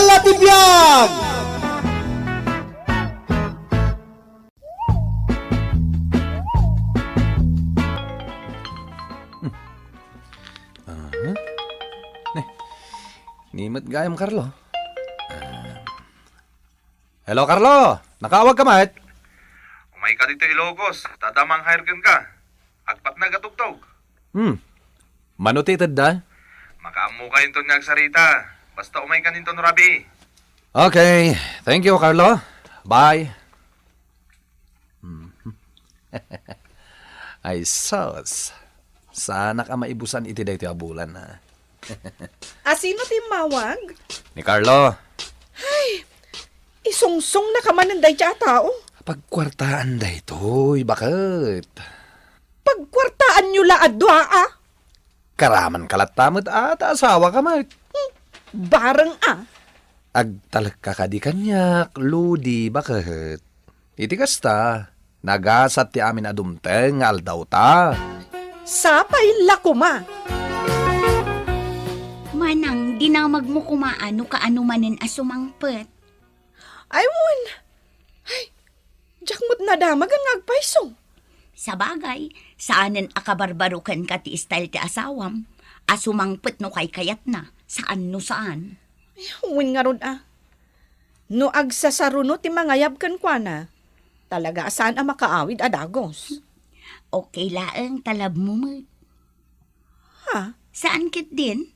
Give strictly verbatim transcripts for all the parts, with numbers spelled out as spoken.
Ala ti biag! Aha. Ne. Ni met gayam, Carlo. Ah. Hello, Carlo! Nakaawag ka met? Umay ka dito Ilocos, ta adda mang-hire kenka. Agpatnag a tugtog. Hmm. Mano ti itedda? Makaammo kayo inton nga agsarita. Basta umay ka ninton rabii. Okay. Thank you, Carlo. Bye. Hmm. Ay, sus. Saanak a maibusan iti daytoy a bulan, ha? A sino ti immawag? Ni Carlo. Ay, isungsong na ka manen dayta a tao. Pagkuartaan daytoy, baket? Pagkuartaanyo la a dua, a? Karaman ka latta met a, ta asawa ka met. Hmm, bareng a. Agtalek ka kadi kaniak, Lodi, baket? Iti kasta, nagasat ti amin a dumteng nga aldawta. Sapay la koma. Manang, dinamagmo koma a no kaano manen a sumangpet. Ay, wen. Ay, diak met nadamagen nga agpayso. Sabagay, saanen a kabarbaroken ka ti style ti asawam, a sumangpet no kaykayatna, saan no saan. Ay, wen ngarud a. No agsasaruno ti mangayab kenkuana, talaga a saan a makaawid a dagus. Okay laeng, talabmo met. Ha? Saan ketdin?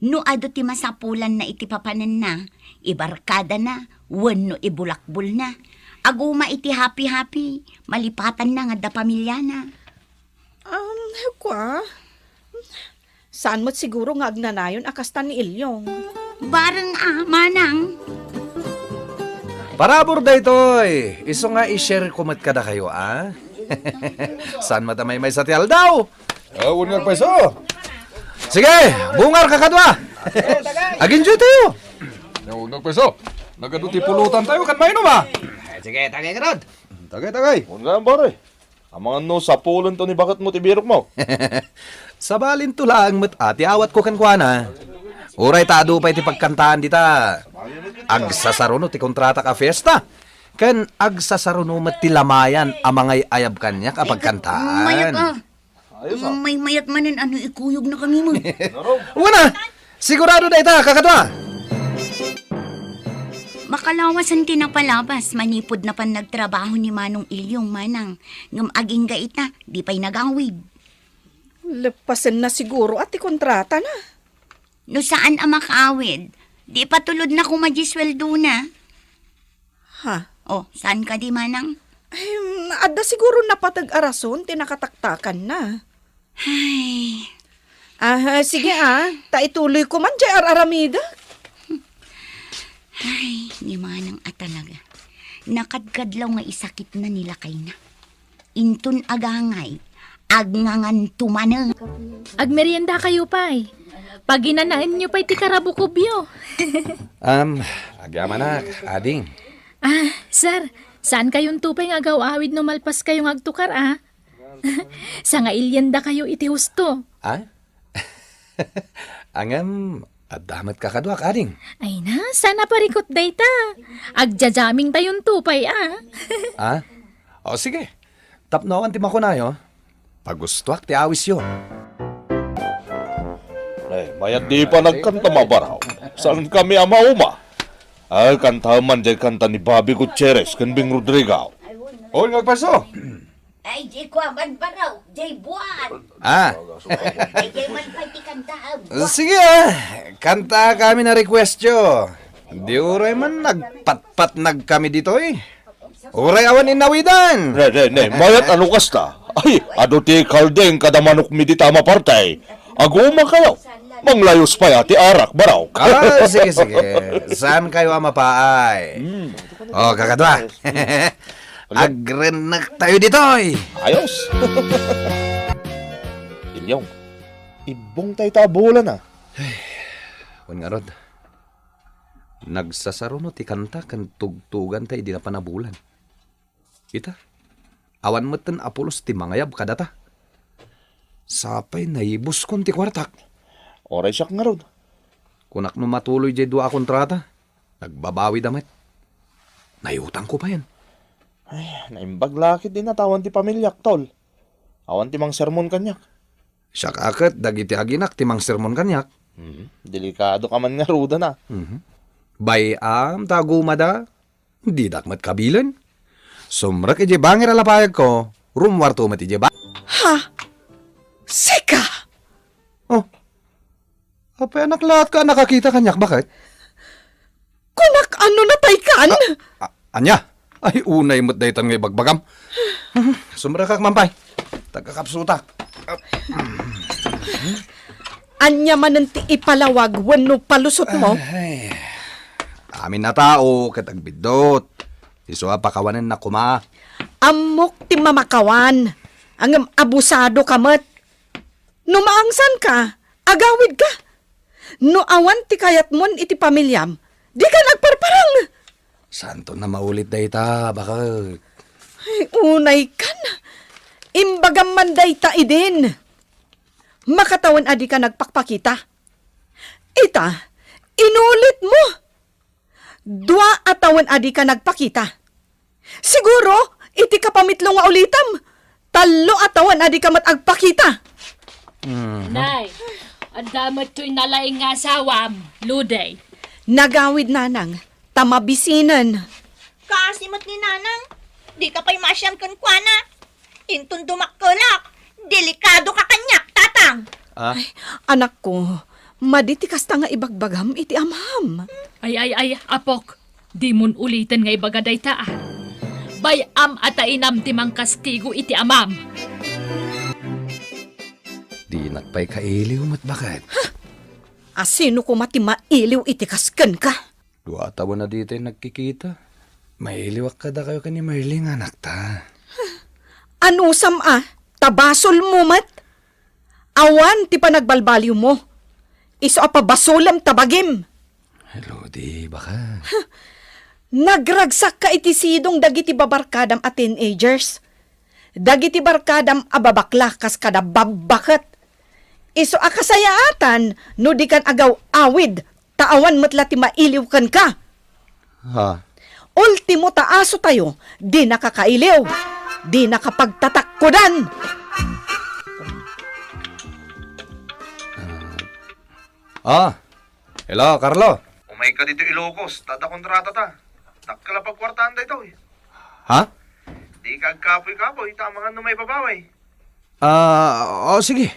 No adu ti masapulanna iti papananna, ibarkadana, wenno ibulakbolna, aguma iti happy-happy, malipatanna nga adda pamiliana. Um, kua? Saan met siguro nga agnanayon a kasta ni Ilyong? Bareng a, manang. Parabur daytoy, isu nga i-share ko met kadakayo, a? Saan met a maymaysa ti aldaw? Ah, wen nga agpayso. Sige, bungar kakadua. Ag-enjoy tayo. Wen nga agpayso. Nagadu ti pulutan tayo, kan mainom, a? Sige, tagay ka, Rod. Tagay, tagay. Wen nga, pare. Amangan no sapulento ni baketmo ti birokmo. Sabalinto laeng met a ti awatko kenkuana. Uray ta adu pay ti pagkantaan dita. Agsasaruno ti kontratak a fiesta. Ken agsasaruno met ti lamayan a mangay-ayab kaniak a pagkantaan. Mayat a. Ayos, a. Maymayat manen a no ikuyogna kami met. Wen a, sigurado dayta, kakadua. Makalawasan ti napalabas manipud napan nagtrabaho ni Manong Ilyong, manang, ngem agingga ita, di pay nagawid. Leppasenna siguro a ti kontratana. No saan a makaawid, di patulodna koma diay sueldona. Ha? O, saan kadi, manang? Ay, adda siguro napateg a rason ti nakataktakanna. Ay. Ah, sige, a. Ta ituloyko man diay ar-aramidek. Ay, ni manang a talaga. Nakadkadlaw nga isakitna ni lakayna. Inton agangay, agnganganto manen. Agmeriendakayo pay. Paginanaenyo pay ti karabukobyo. Am, agyamanak, ading. Ah, sir, saan kayonto pay nga agaw-awid no malpaskayo nga agtukar, a? Sangailiendakayo iti husto. A? Ngem, adda met kakaduak, ading. Ay na, saan a parikut dayta. Agja-jamming tayonto pay, a. A? O, sige. Tapno awan ti makunayo, pagustoak ti awisyo. Eh, mayat di pa nagkanta, mabaraw. Saan kami a mauma? Ay, kanta man jay kanta ni Bobby Gutierrez ken Bing Rodrigo. Oy, nga agpayso. Ay, di ko aman baraw, di buwan. Ah. Ay, di man pay ti kantaam. Sige, ah. Kanta kami na request yo. Di uray man nagpatpatnag kami ditoy. Uray awan inawidan. Ne, ne, ne, mayat ano kasta? Ay, adu ti kaldeng kada manok mi dita a mapartay. Aguma kayo. Manglayos pay a ti arak, baraw. Ah, sige, sige. Saan kayo a mapaay? Hmm. O, kakadwa. Agrennek tayo ditoy. Ayos. Ilyong, ibbong tayo ta bulan, a. Ay, wen ngarud. Nagsasaruno ti kanta ken tugtugan tayo idi napan a bulan. Ita, awan metten a pulos ti mangayab kadata. Sapay naibuskon ti kuartak. Uray siak ngarud. Kunak no matuloy jay dua a kontrata. Nagbabawida met. Naiutangko payen. Ay, naimbag la ket di natawen ti pamiliak, tol. Awan ti mangsermon kaniak. Siak a ket dagiti aginak ti mangsermon kaniak. Mhm. Delikadoka man ngaruden a. Mhm. Bay-am ta agumada, didak met kabilen. Sumrek idiay bangir a lapayagko, rummuarto met idiay ba- Ha? Sika? Oh. Apay a naklaat ka a nakakita kaniak, baket? Kunak, ano nataykan? A-, a-, ania? Ay, unay met daytan nga ibagbagam. Sumrekak man pay. Tagkakapsutak. Ania manen ti ipalawag wenno palusotmo? Ay, amin a tao ket agbiddut. Isu a pakawanennak koma. Ammok ti mamakawan. Ngem abusadoka met. No maangsanka, agawidka. No awan ti kayatmon iti pamiliam, dikan agparparang. Saanton a maulit dayta, baket. Ay, unaykan. Imbagam man dayta idin. Makatawen a dika nagpakpakita. Ita, inulitmo. Dua a tawen a dika nagpakita. Siguro, iti kapamitlo nga ulitem, tallo a tawen a dika met agpakita. Mhm. Nay, adda met toy nalaing nga asawam, Ludey. Nagawid, nanang, ta mabisinen. Kaasi met ni nanang, dika pay maasiam kenkuana. Inton dumakkelak, delikadoka kaniak, tatang. Ah? Ay, anakko, madi ti kasta nga ibagbagam iti amam. Ay, ay, ay, apok, dimon uliten nga ibaga dayta, a. Bay-am a ta inam ti mangkastigo iti amam. Dinak pay kailiw met, baket. Ha? Asino koma ti mailiw iti kas kenka? Dua a tawen a ditay nagkikita. Mailiwak kadakayo ken ni Marley nga anakta. Anusam a, ta basolmo met. Awan ti panagbalbaliwmo. Isu a pabasolem ta bagim. Lodi, baka. Nagragsakka iti sidong dagiti babarkadam a teenagers. Dagiti barkadam a babakla kas kada babbaket. Isu a kasayaatan no dikan agaw-awid ta awan met la ti mailiw kenka. Ha? Ultimo ta asotayo, dinaka kailiw, dinaka pagtatakkodan. Ah. Hello, Carlo. Umayka ditoy Ilocos, ta adda kontratata. Dakkel a pagkuartaan daytoy. Ha? Dika agkapuy-kapuy, ta amangan no maibabawi. Ah, o, sige.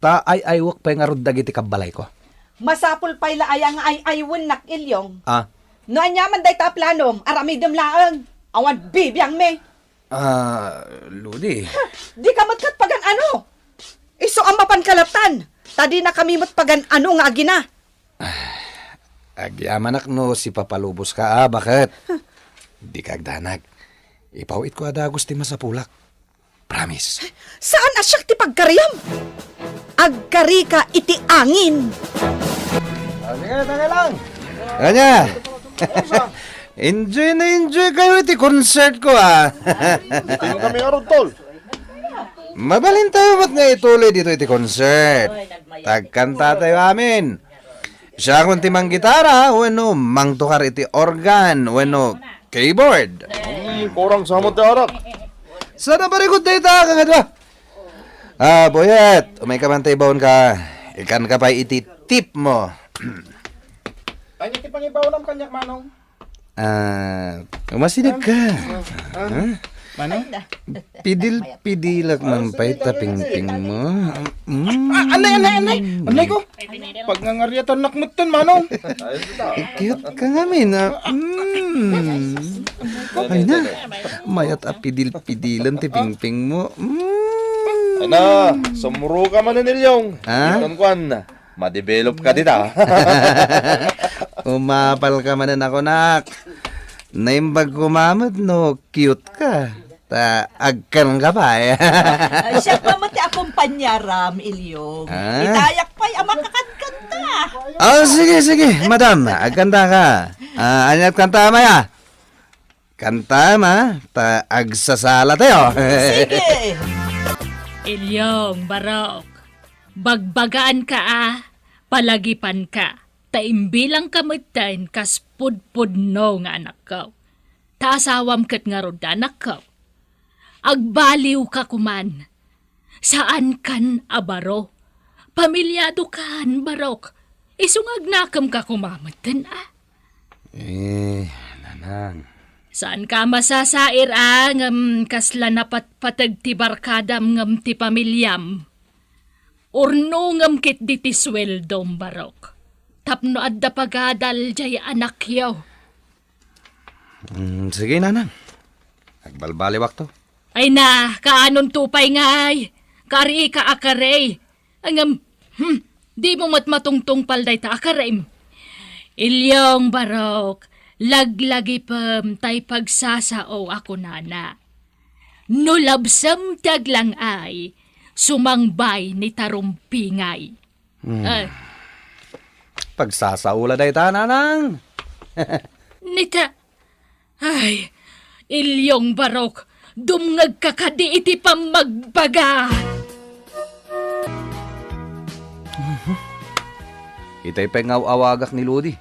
Ta ay-aywek pay ngarud dagiti kabbalayko. Masapul pay la aya nga ay-aywennak, Ilyong? Ah. No aniaman dayta a planom, aramidem laeng. Awan bibiangmi. Ah, Lodi. Dika met ket pagan-ano? Isu a mapanka lattan, ta dinakami met pagan-ano nga agina. Agyamanak no sipapaluboska a, baket? Dika agdanag. Ipaw-itko a dagus ti masapulak. Promise. Saan a siak ti pagkariam? Agkarika iti angin. Ah, sige, tagay lang. Ania? Enjoy na enjoy kayo iti concert ko, ah. Tingnan kami nga rod, tol. Mabalintayo met nga ituloy ditoy iti concert. Tagkantatayo amin. Siakon ti manggitara wenno mangtukar iti organ wenno keyboard. Hmm, kurang sa mo ti arak. Sana parikod dayta, kangado. Ah, Boyet, umayka man ta ibaonka. Ikkanka pay iti tip mo. Ania ti pangibaonam kaniak, Manong? Ah, umasideg ka. Ah, ah. Ha? Manong? Pidil-pidilak man pay ta pingping mo. Mm. Ah, anay, anay, anay. Anay ko. Pagngangariatannak metten, Manong. Cute ka ngamin, ah. Mm. Ay na. Mayat a pidil-pidilan ti pingping mo. Mm. Ay na, sumro ka man, Ilyong. Ha? Iton kuan. Ma-develop ka dita. Umapal ka manen a kunak. Naimbag ko met no cute ka. Ta agkan ka pay. Ay, siak met ti akompaniaram, Ilyong. Ah? Itayak pay a makakatkanta. Oh, sige, sige, madam. Agkanta ka. Ah, aniat kanta, maya? Kanta, ma. Ta agsasala tayo. Sige. Ilyong, Barok. Bagbagaan ka a, palagipan ka. Ta imbilangka metten kas pudpudno nga anakko. Ta asawam ket ngarud, anakko. Agbaliwka koman. Saankan a baro. Pamiliadokan, barok. Isu nga agnakemka koma metten, a. Eh, nanang. Saanka a masasair, a, ngem kasla napatpateg ti barkadam ngem ti pamiliam. Urnongem ketdi ti sueldom, barok. Tapno adda pagadal diay anakyo. Mm, sige, nanang. Agbalbaliwakto. Ay na, kaanonto pay ngay? Karika a kari. Ngem, hmm, dimo met matungtungpal dayta a karim. Ilyong, barok, laglagipem tay pagsasao a kunana. No labsem ti aglang-ay, sumangbay ni tarumpingay. Hmm. Ay. Pagsasao la dayta, nanang. Nita, ay, Ilyong, barok, dumngegka kadi iti pammagbaga. Itay pay nga aw-awagak ni Lodi,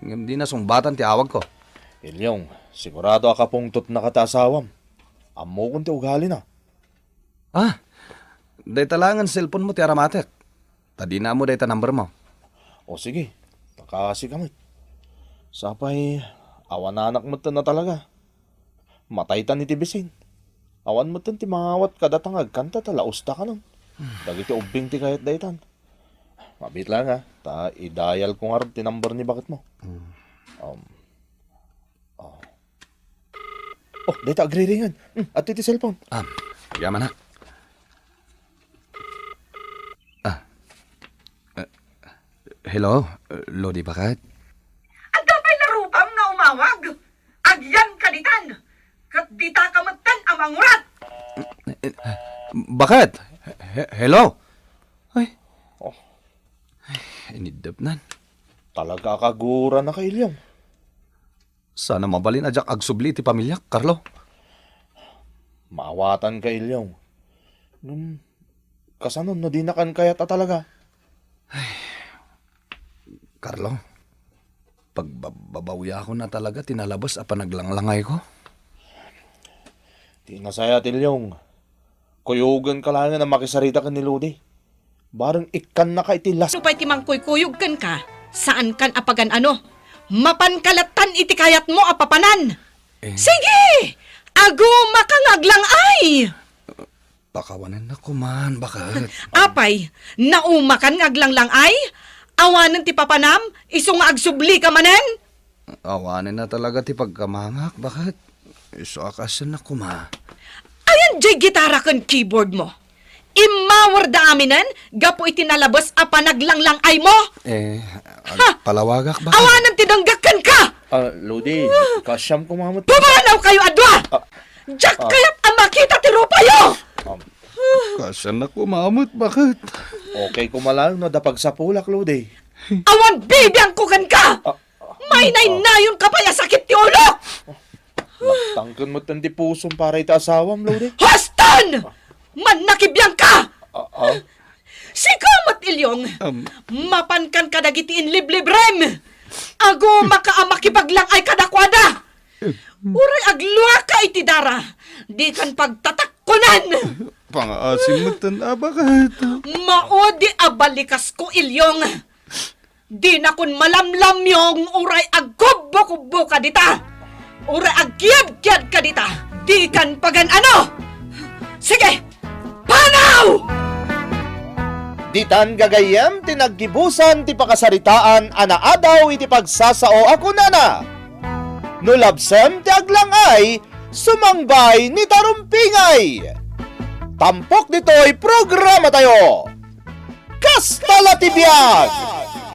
ngem di nasungbatan ti awagko. Ilyong, sigurado a kapungtotnaka ti asawam. Ammokon ti ugalina. Ah, dayta laengen cellphone mo ti aramatek. Ta dina ammo dayta number mo. O sige, ta kaasika met. Sapay, awananak metten a talaga. Mataytan iti bisin. Awan metten ti mangawat kadata nga agkanta ta laosta kanon. Dagiti ubbing ti kayat daytan. Mabiit laeng, a, ta i-dial ko ngarud ti number ni baketmo. Hmm. Um, Oh. Oh, dayta agriringan. Hmm, adtoy ti cellphone. Ah, agyamanak. Ah. Eh, hello, eh, Lodi, baket? Adda pay la rupam nga umawag. Agyanka ditan. Ket dita ka metten a mangurat. Eh, eh, baket? He-, hello? Ay. Oh. Ay, iniddepnan. Talaga a kaguranaka, Ilyong. Saan a mabalin a diak agsubli iti pamiliak, Carlo. Maawatanka, Ilyong. Ngem, kasano no dinakan kayat a talaga? Ay, Carlo, pagbababawiakon a talaga ti nalabes a panaglanglangayko. Ti nasayaat, Ilyong. Kuyogenka laengen a makisarita ken ni Lodi. Bareng ikkannaka iti las- Nupay ti mangkuykuyog kenka, saankan a pagan-ano. Mapanka lattan iti kayatmo a papanan. Eh. Sige! Agumaka nga aglang-ay! Pakawanennak koman, baket. Apay, naumakan nga aglanglang-ay? Awanen ti papanam, isu nga agsublika manen? Awanen a talaga ti pagkamangak, baket? Isu a kasyan a koma. Ayan jay gitara ken keyboard mo? Immawer da aminen gapu iti nalabes a panaglanglangay mo? Eh, Ha! Palawagak, baket? Awanen ti denggak kenka! Ah, Lodi, kasyam koma met. Pumanaw kayo a dua! Ah, Diak ah. kayat a makita ti rupayo! Um, Kasyan a koma met, baket? Okay koma laeng no adda pagsapulak, Lodi. Awan bibiangko kenka! Ah, Mainaynayonka pay a sakit ti ulok! Nagtangken met ti pusom para iti asawam, Lodi. Huston! Mannakibiangka! Ah, ah. Sika met, Ilyong! Am. Mapankan kadagiti inliblibrem! Agumaka a makipaglangay kadakuada! Uray agluaka iti dara, dikan pagtatakkonan! Pangaasim met ten, a, baket? Maudi a balikasko, Ilyong! Dinakon malamlamyong uray agkubbo-kubbo ka dita! Uray agkiyad-kiyad ka dita! Dikan pagan-ano! Sige! Panaw! Ditan gagayyem ti naggibusan ti pakasaritaan a naadaw iti pagsasao a kunana, "No labsem ti aglang-ay, sumangbay ni tarumpingay." Tampok ditoy programatayo. Kasta la ti biag!